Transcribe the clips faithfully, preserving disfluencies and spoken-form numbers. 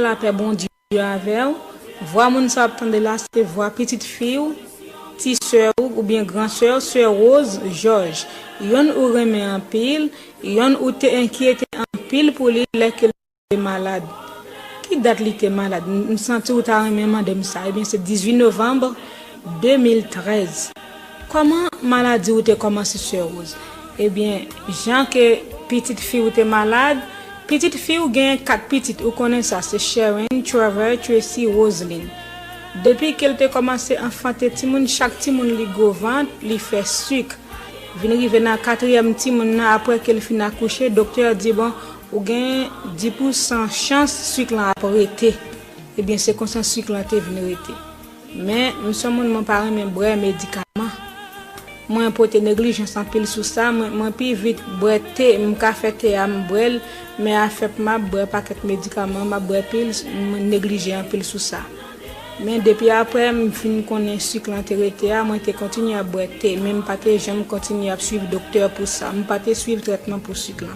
lapè Bondye avè w. Vwa moun sa w ap tande la, se vwa pitit fi w, ti sè w, oubyen gran sè w, sè Rose Georges. Yonn ou renmen anpil, yonn ou te enkyete anpil pou li lè ke l te malad. Ki dat li te malad? M, m santi ou ta renmen mande m sa. Ebyen, se dizuit novanm de mil trèz. Kòman maladi ou te kòmanse, sè Rose? Ebyen, jan ke pitit fi w te malad, pitit fi w gen kat pitit, ou konnen sa, se Sharon, Trevor, Tracy, Roseline. Depi ke l te kòmanse anfante timoun, chak timoun li gwo vant, li fè sik. Vin rive nan katriyèm timoun nan, apre ke l fin akouche, doktè a di, bon, ou gen dis pousan chans sik lan ap rete. Ebyen, se konsa sik lan te vin rete. Men, m se yon moun mwen pa renmen bwè medikaman. Mwen pote neglijans anpil sou sa, mwen, mwen pi vit bwè te, m ka fè te a, m bwè l, men afè m ap bwè pakèt medikaman, m ap bwè pil, mwen neglije anpil sou sa. Men depi apre m fin konnen sik lan te rete a, mwen te kontinye ap bwè te, men m pa te janm kontinye ap swiv doktè pou sa. M pa te swiv trètman pou sik lan.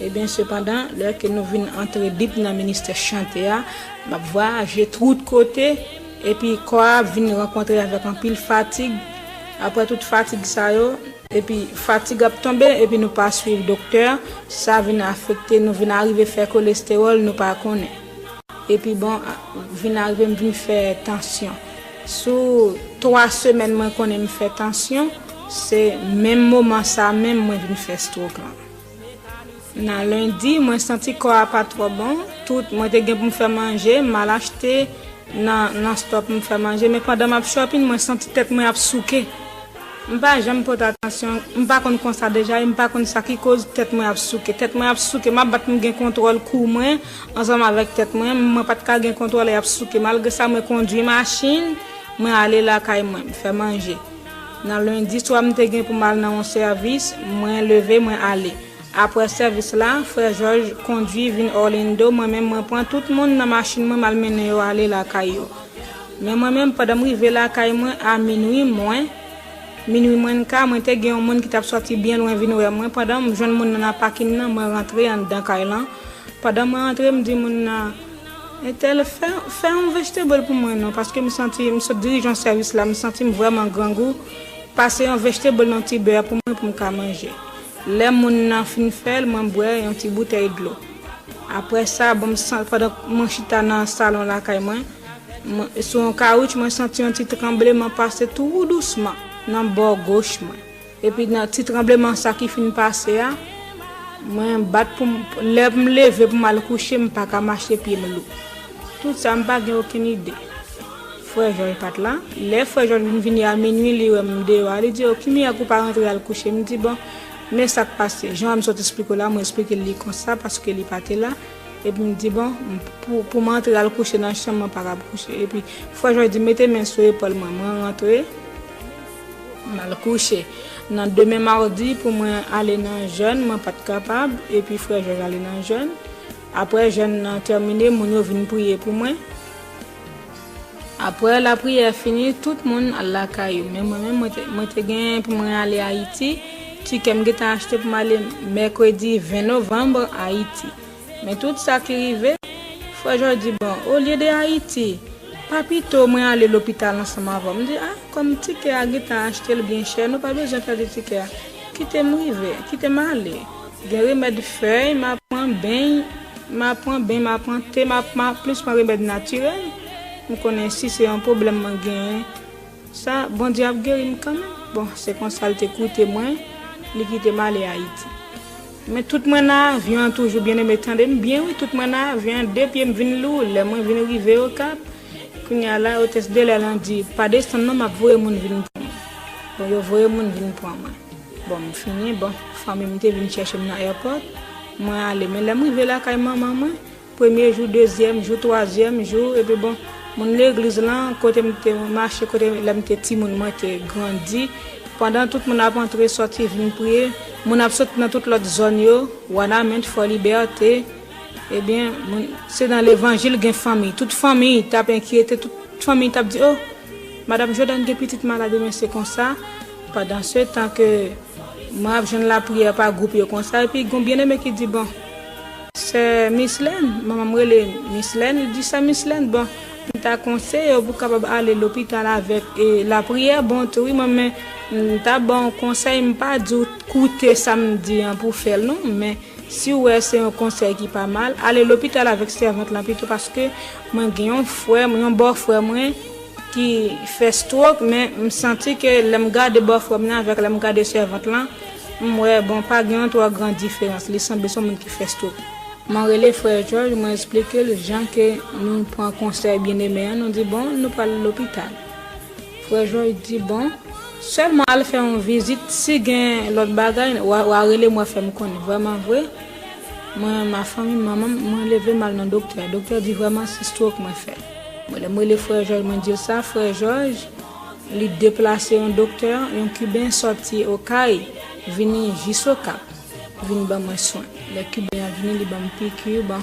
Ebyen, sepandan, lè ke nou vin antre deep nan ministè chante a, m ap vwayaje tout kote, epi kò a ap vin rankontre avèk anpil fatig. Apre tout fatig sa yo, epi fatig ap tonbe, epi nou pa swiv doktè, sa vin afekte nou, vin arive fè kolestewòl, nou pa konnen. Epi bon, vin arive m vin fè tansyon. Sou twa semèn mwen konnen m fè tansyon, se menm moman sa menm mwen vin fè stroke lan. Nan lendi, mwen santi kò a pa twò bon. Tout, mwen te gen pou m fè manje, m al achte nan, nan store pou m fè manje. Men pandan m ap shopping, mwen santi tèt mwen ap souke. M pa janm pote atansyon, m pa konn konsa deja, e m pa konn sa ki koz tèt mwen ap souke. Tèt mwen ap souke, m ap bat pou m gen kontwòl kou mwen, ansanm avèk tèt mwen, mwen pa t ka gen kontwòl, e ap souke. Malgre sa, mwen kondwi machin, mwen ale lakay mwen, m fè manje. Nan lendi swa, m te gen pou m al nan yon sèvis, mwen leve, mwen ale. Apre sèvis la, frè Jòj kondwi vin Orlando, mwen menm mwen pran tout moun nan machin mwen, m al mennen yo ale lakay yo. Men mwen menm, pandan m rive lakay mwen a minwi mwen, minwi mwen ka, mwen te gen yon moun ki t ap sòti byen lwen vin wè mwen. Pandan m jwenn moun nan nan pakin nan, mwen rantre anndan kay lan. Pandan mwen rantre, m di moun nan, entèl, fè, fè yon vegetable pou mwen non, paske m santi, m sot dirije yon sèvis la, m santi m vrèman grangou. Pase yon vegetable nan ti bè pou mwen pou m ka manje. Lè moun nan fin fè l, mwen bwè yon ti boutèy dlo. Apre sa, bon, m san-, pandan mwen chita nan salon lakay mwen, mwen, sou yon kawoutch, mwen santi yon ti tranbleman pase tou dousman nan bò goch mwen. Epi nan ti tranbleman sa ki fin pase a, mwen bat pou m, lè m leve pou m al kouche, m pa ka mache, pye m lou. Tout sa, m pa gen okenn ide. Frè Jòj pa t la. Lè frè Jòj vin vini a minwi, li wè m deyò a, li di, "O, ki mirak ou pa rantre al kouche?" M di, "Bon, men sa k pase." Jan m sot esplike w la, mwen esplike l li konsa, paske li pa te la. Epi m di, "Bon, pou, pou m antre al kouche nan chanm, mwen pa kab kouche." Epi frè Jòj di, "Mete men sou epòl mwen." Mwen rantre, m al kouche. Nan demen madi, pou mwen ale nan jèn, mwen pa t kapab. Epi frè Jòj ale nan jèn. Apre jèn nan tèmine, moun yo vin priye pou mwen. Apre lapriyè fini, tout moun al lakay yo. Men mwen menm, mwen te, mwen te gen pou mwen ale Ayiti. Tikè m gentan achte pou m ale mèkredi ven novanm Ayiti. Men tout sa ki rive, frè Jòj di, "Bon, olye de Ayiti, pa pito mwen ale lopital ansanm avè w?" M di, "A, kòm tikè a gentan achte l byen chè, nou pa bezwen pèdi tikè a. Kite m rive, kite m ale." Gen remèd fèy, m a pran beny, m a pran beny, m a pran te, m a, m a plis pran remèd natirèl. M konnen si se yon pwoblèm mwen genyen, sa, Bondye ap geri m kanmenm. Bon, se konsa l te koute mwen, li kite m ale Ayiti. Men tout mwen nan avyon an toujou, byeneme, tande m byen wi, tout mwen nan avyon an, de pye m vin lou, lè mwen vin rive Okap, kounye a la, otès de lè lan di, "Pa desann non, m ap voye moun vin pran mwen." Bon, yo voye moun vin pran mwen. Bon, m fini, bon, fanmi m te vin chèche m nan airport, mwen ale. Men lè m rive lakay manman mwen, premye jou, dezyèm jou, twazyèm jou, epi bon, moun legliz lan, kote m te mache, kote lè m te timoun, mwen te grandi. Pandan tout moun ap antre, sòti, vin priye, moun ap sot nan tout lòt zòn yo, Wanament, Fò Libète, ebyen, moun, se nan levanjil gen fanmi. Tout fanmi t ap enkyete, tout fanmi t ap di, "O, madanm Jordan gen pitit malad," men se konsa. Pandan se tan ke mwen ap jwenn lapriyè pa gwoup yo konsa, epi gon byeneme ki di, "Bon, Sè Mislèn, manman m rele Mislèn, li di, "Sè Mislèn, bon, m ta konseye w pou w kapab ale lopital avèk, e, lapriyè." Bon, tou, wi, mwen, men, m ta ba w konsèy, m pa di w koute sa m di an pou w fè l, non, men si w wè se yon konsèy ki pa mal, ale lopital avèk sèvant lan pito, paske mwen gen yon frè, yon bòfrè mwen ki fè stroke, men m santi ke lè m gade bòfrè m nan avèk lè m gade sèvant lan, m wè, bon, pa gen yon twò gran diferans. Li sanble se yon moun ki fè stroke. Mwen rele frè Jòj, mwen eksplike l jan ke nou pran konsèy byeneme an, nou di, "Bon, nou pral lopital." Frè Jòj di, "Bon, sèlman al fè yon vizit, si gen lòt bagay, w a, w a rele m, w a fè m konnen." Vrèman vre, mwen, ma fanmi, manman m, mwen leve m al nan doktè. Doktè di, "Vrèman, se stroke mwen fè." Mwen, lè m rele frè Jòj, mwen di l sa, frè Jòj, li deplase yon doktè, yon Kiben sòti Okay, vini jis Okap, vin ban mwen swen. Lè Kiben an vini, li ban m piki, bon.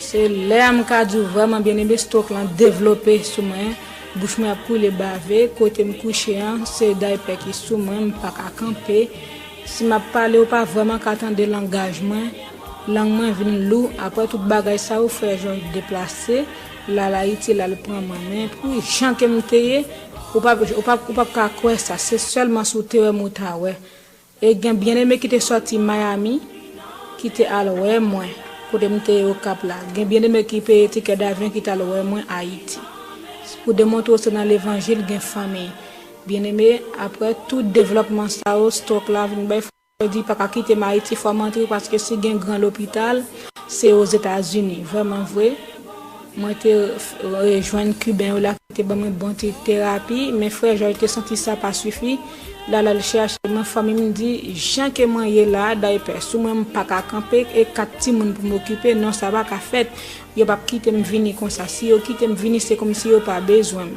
Se lè a m ka di w vrèman byeneme, stroke lan devlope sou mwen, bouch mwen ap koule bave, kote m kouche an, se daypè ki sou mwen, m pa ka kanpe. Si m ap pale, ou pa vrèman ka tande langaj mwen, lang mwen vin lou, apre tout bagay sa yo, frè Jòj deplase, l al Ayiti, l al pran mwen. Men pou jan ke m te ye, ou p ap, ou p ap, ou p ap ka kwè sa, se sèlman si w te wè m ou ta wè. E gen byeneme ki te sòti Miami, ki te al wè mwen, kote m te ye Okap la. Gen byeneme ki peye tikè davyon ki t al wè mwen Ayiti. Pou demontre w se nan levanjil gen fanmi. Byeneme, apre tout devlòpman sa yo, stroke la vin bay fò di pa ka kite m Ayiti, fò m antre, paske si gen gran lopital, se Ozetazini. Vrèman vre, mwen te rejwenn Kiben yo la ki te ban mwen bon ti terapi, men frè Jòj te santi sa pa sifi. L al al chèche mwen, fanmi m di, jan ke mwen ye la, daypè sou mwen, m pa ka kanpe, e kat timoun pou m okipe, non, sa pa ka fèt. Yo p ap kite m vini konsa. Si yo kite m vini, se kòmsi yo pa bezwen m.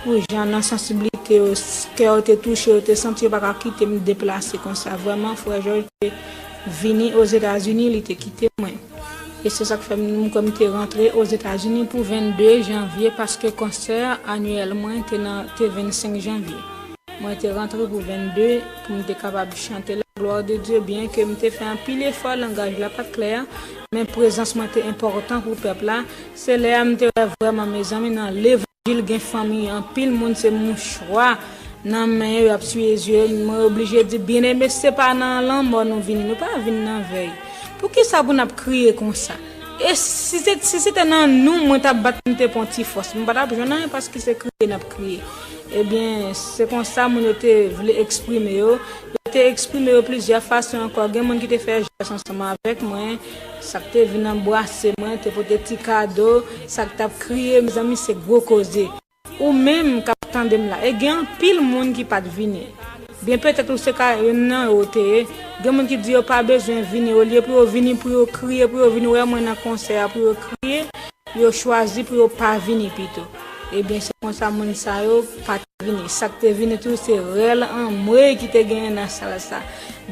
Pou jan nan sansiblite yo, s-, kè yo te touche, yo te santi yo pa ka kite m deplase konsa. Vrèman, frè Jòj te vini Ozetazini, li te kite mwen. E se sa k fè m, m kwè m te rantre Ozetazini pou vennde janvye, paske konsè anyèl mwen te nan, te vennsenk janvye. Mwen te rantre pou vennde, pou m te kapab chante la gloire de Dieu, byen ke m te fè anpil efò, langaj la pa t klè, men prezans mwen te enpòtan pou pèp la. Se lè a m te wè vrèman, mezanmi, nan levanjil gen fanmi, anpil moun se mouchwa nan men yo, y ap siye zye yo. Mwen oblije di, byeneme, se pa nan lanmò nou vini, nou pa vin nan vèy. Poukisa pou n ap kriye konsa? E si se, si se te nan nou, mwen t ap bat, m te pran ti fòs. M pa t ap jwenn anyen paske se kriye n ap kriye. Ebyen, se konsa moun yo te vle eksprime yo. Yo te eksprime yo plizyè fason ankò. Gen moun ki te fè jès ansanm avèk mwen. Sa k te vin anbrase mwen, te pote ti kado. Sa k t ap kriye, mezanmi, se gwo koze. Ou menm k ap tande m la, e gen anpil moun ki pa t vini. Byen petèt ou se ka youn nan yo te ye. Gen moun ki di yo pa bezwen vini, olye pou yo vini, pou yo kriye, pou yo vin wè mwen nan konsè a, pou yo kriye, yo chwazi pou yo pa vini pito. Ebyen, se konsa moun sa yo pa t vini. Sa k te vini tou, se rèl anmwey ki te genyen nan sal sa.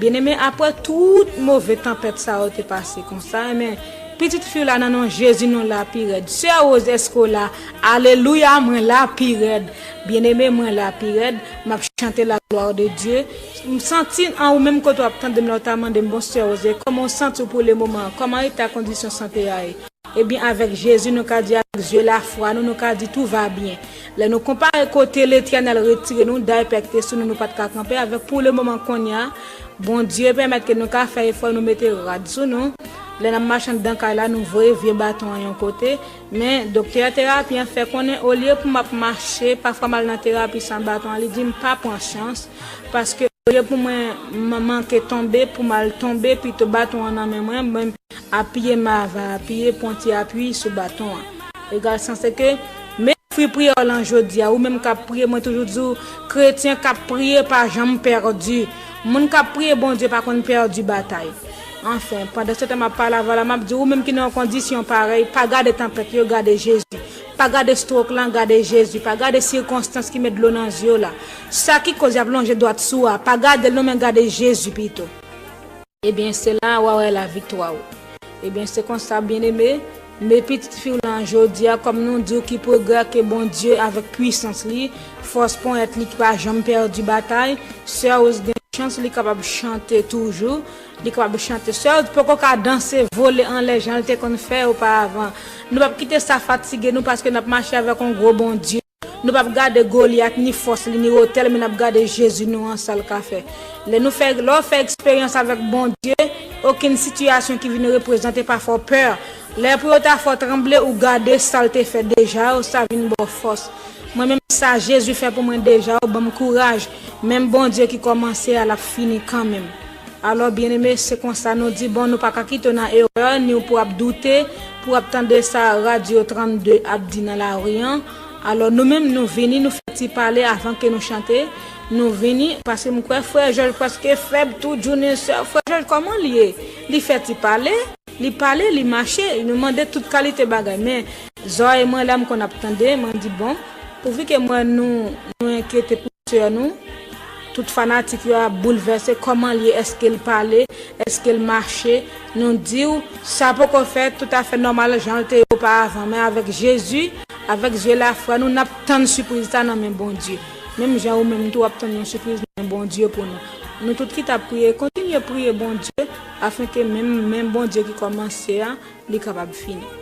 Byeneme, apre tout move tanpèt sa yo te pase konsa, men pitit fi w la nan non Jezi nou la pi rèd. Sè Rose, èske w la? Alelouya, mwen la pi rèd. Byeneme, mwen la pi rèd. M ap chante la gloire de Dieu. M santi an ou menm kote w ap tande m la, w ta mande m, "Bon, Sè Rose, kòman w santi w pou le moman an? Kòman eta kondisyon sante a ye?" Ebyen, avèk Jezi, nou ka di, avèk zye lafwa nou, nou ka di, "Tout va bien." Lè nou konpare kote Letènèl retire nou, daypè ki te sou nou, nou pa t ka kanpe avèk pou le moman kounye a, Bondye pèmèt ke nou ka fè efò, nou mete rad sou nou. Lè n ap mache anndan kay la, nou voye vye baton an yon kote. Men, doktè terapi an fè konnen, olye pou m ap mache, pafwa m al nan terapi san baton an, li di m pa pran chans, paske olye pou mwen man-, manke tonbe, pou m al tonbe, pito baton an nan men mwen, mwen apiye m ava apiye, pran ti apui sou baton an. Egal sa, se ke, men fwi priyè w lan jodi a, ou menm k ap priye, mwen toujou di w, kretyen k ap priye pa janm pèdi. Moun k ap priye Bondye pa konn pèdi batay. Anfen, pandan se tan m ap pale avè w la, m ap di, ou menm ki nan yon kondisyon parèy, pa gade tanpèt yo, gade Jezi. Pa gade stroke lan, gade Jezi. Pa gade sikonstans ki met dlo nan zye w la. Sa ki koz y ap lonje dwat sou a, pa gade l non, men gade Jezi pito. Ebyen, se la w a wè laviktwa w. Ebyen, se konsa, byeneme, men pitit fi w lan jodi a, kòm nou di w ki pwogrè ke Bondye avèk pwisans li, fòs ponyèt li ki pa janm pèdi batay, sè Rose gen chans, li kapab chante toujou, li kapab chante. Sè w poko ka danse, vole anlè jan l te konn fè oparavan. Nou p ap kite sa fatige nou paske n ap mache avèk yon gwo Bondye. Nou p ap gade Golyat, ni fòs li, ni wotè l, men n ap gade Jezi nou an, sa l ka fè. Lè nou fè, lè w fè eksperyans avèk Bondye, okenn sitiyasyon ki vin reprezante pa fè w pè. Lè pou yo ta fè w tranble, ou gade sa l te fè deja, sa vin ba w fòs. Mwen menm sa Jezi fè pou mwen deja, ou ban m kouraj. Menm Bondye ki kòmanse a, l ap fini kanmenm. Alò, byeneme, se konsa nou di, bon, nou pa ka kite w nan erè, ni w pou ap doute, pou ap tande sa Radyo trannde ap di nan lari an. Alò, nou menm, nou vini, nou fè ti pale avan ke nou chante. Nou vini, paske m kwè frè Jòj prèske fèb tout jounen, sè, frè Jòj, kòman l ye? Li fè ti pale, li pale, li mache, nou mande tout kalite bagay. Men, zòrèy mwen la, m konn ap tande, mwen di, bon, pouvi ke mwen nou, nou enkyete pou sè nou, tout fanatik yo ap boulvèse, kòman l ye, èske l pale, èske l mache, nou di w, sa poko fèt toutafè nòmal jan l te ye oparavan, men avèk Jezi, avèk zye lafwa nou, n ap tann sipriz sa nan men Bondye. Menm jan ou menm tou w ap tann yon sipriz nan men Bondye pou nou. Nou tout ki t ap priye, kontinye priye Bondye, afenke menm, menm Bondye ki kòmanse a, li kapab fini.